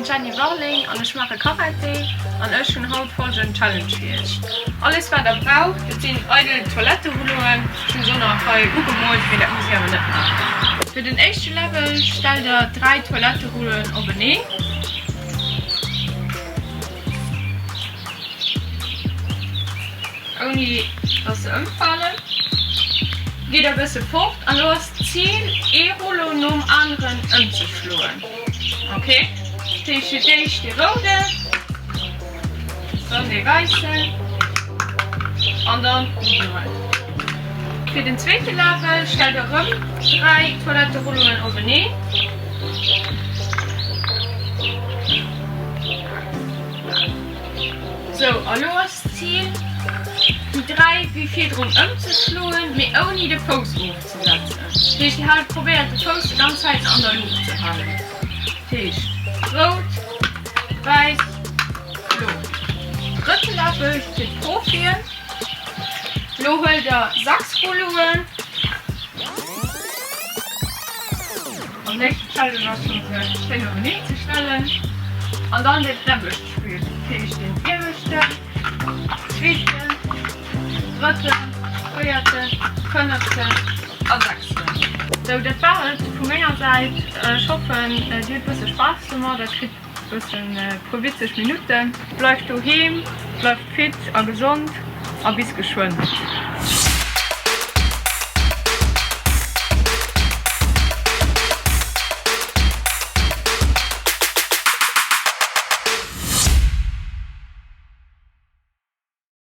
sinn d'Jenny Warling an ech maache Karate an ech hunn haut folgend Challenge fir iech. Alles wat der braucht, dat sinn eidel Toiletterulloen, ech hunn se och nach hei ugemoolt, mee dat muss dir awer net maachen. Fir den éischte Level stellt der 3 Toiletterulloen openeen. Ouni dass se ëmfalen. Gitt e bësse fort an elo ass d'Zil ee Rouleau nom aneren ëmzeschloen. Ok, dat heescht fir d'éischt dee rouden, dann dee wäissen an dann déi bloen. Fir den zweete Level stellt der erëm 3 Toiletterulloen openeen. Sou, a lo ass d'Zil, déi 3 wéi virdrun ëmzeschloen, mee ouni de Fouss ofzesetzen. Dat heescht, dir haalt, probéiert de Fouss déi ganz Zäit an der Luucht ze halen. Dat heescht, rout, wäiss, blo. Drëtte Level fir d'Profien. Lo huelt der 6 Rulloen. An nächsten Challenge ass schon se schéin openeen ze stellen an dann dat nämmlecht Spill, dat heescht den ieweschten, zweeten, drëtten, véierten, fënneften a sechsten. Sou dat war et vu menger Säit. Ech hoffen dir hutt bësse Spaass domat a kritt bëssen puer witzeg Minutten. Bleift doheem, bleift fit a gesond a bis geschwënn.